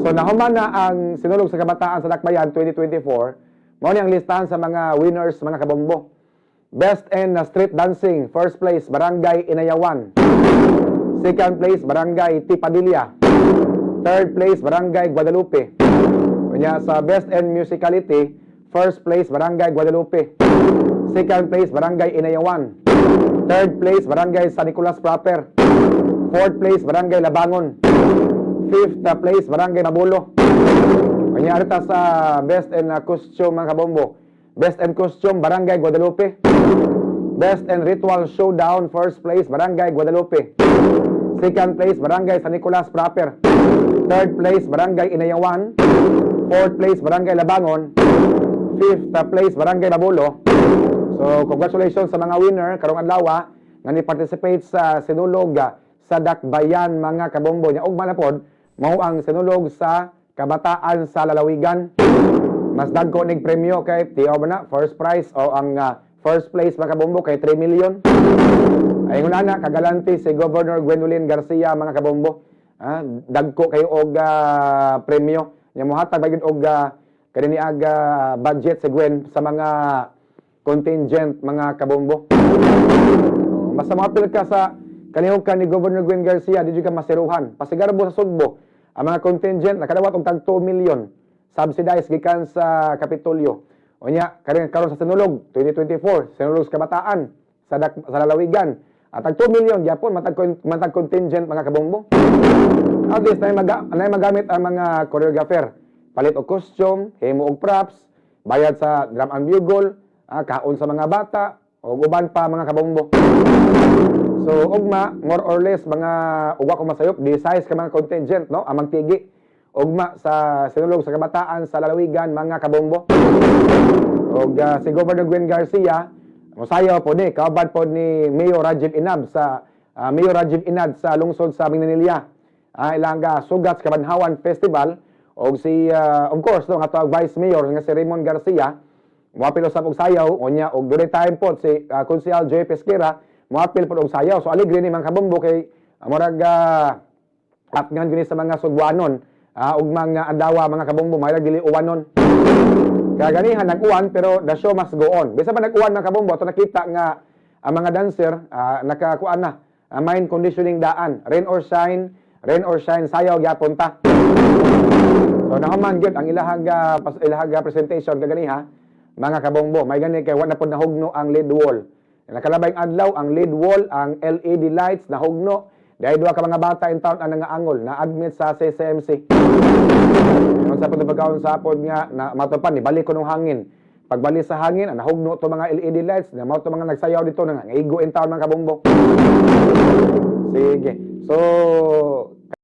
So nahuman na ang Sinulog sa Kabataan sa Dakbayan 2024. Mao ni ang listahan sa mga winners, mga kabombo. Best in Street Dancing, first place, Barangay Inayawan. Second place, Barangay T. Padilla. Third place, Barangay Guadalupe. Unya sa Best in Musicality, first place, Barangay Guadalupe. Second place, Barangay Inayawan. Third place, Barangay San Nicolas Proper. Fourth place, Barangay Labangon. Fifth place, Barangay Mabulo. Unya arita sa Best in Costume, mga kabombo. Best in Costume, Barangay Guadalupe. Best in Ritual Showdown, first place, Barangay Guadalupe. Second place, Barangay San Nicolas Proper. Third place, Barangay Inayawan. Fourth place, Barangay Labangon. Fifth place, Barangay Mabulo. So, congratulations sa mga winner karong adlaw nga ni-participate sa Sinulog sa Dakbayan, mga kabombo. Nya ugma na pod mao ang Sinulog sa Kabataan sa Lalawigan. Mas dagko ning premyo kay tiyaw ba na first prize o ang first place, mga kabombo, kay 3 million. Ay na kagalante si Governor Gwendolyn Garcia, mga kabombo. Dagko kayo og premyo. Nya mohatag ba gyud og kanini aga budget si Gwen sa mga contingent, mga kabombo. Oh, basta moapil ka sa kalihukan ni Governor Gwen Garcia, di jud ka masiruhan. Pasigarbo sa Sugbo, ang mga contingent nakadawat og tag 2 million subsidized gikan sa Kapitolyo. Unya, karon karon sa Sinulog 2024, Sinulog sa Kabataan sa lalawigan. At tag 2 million gyapon matag contingent, mga kabombo. At least na magamit ang mga choreographer. Palit og costume, himo og props, bayad sa drum and bugle, kaon sa mga bata, o uban pa, mga kabombo. So ugma, more or less mga uwa ko masayop, di size ka mga contingent, no, ang magtigi ugma sa Sinulog sa Kabataan sa Lalawigan, mga kabombo. Og si Governor Gwen Garcia mosayaw po ni kauban po ni Mayor Rajib Inad sa lungsod sa Minglanilla. Ilang Sugat sa Kabanhawan Festival og si of course, no, nga ato Vice Mayor nga si Raymond Garcia moapil usab og sayaw. Unya og during time po si Konsehal Joy Pesquera moapil pod og sayaw. So aligre ni, mga kabombo, kay murag atngan gyud ni sa mga Sugbuanon ug mga adlaw, mga kabombo, may dili uwanon. Kaya ganihan nag-uwan, pero the show must go on. Bisa pa nag-uwan, mga kabombo, ato nakita nga ang mga dancer nakakuan na mind conditioning daan. Rain or shine, rain or shine, sayaw gyapon ta. So nahuman gyud ang ilahag presentation kaganiha, mga kabombo. May gani kay wa na pod nahugno ang lead wall. Nakalabay adlaw ang lead wall, ang LED lights nahugno. Dahil duha ka mga bata in town ang nangaangol na admit sa CCMC. Ingon sa pod pagkaon sa pod nga na matupan ni balik ko nung hangin. Pagbalik sa hangin, ang nahugno to mga LED lights, na mao to mga nagsayaw dito na ngaigo in town, mga kabombo. Sige. So,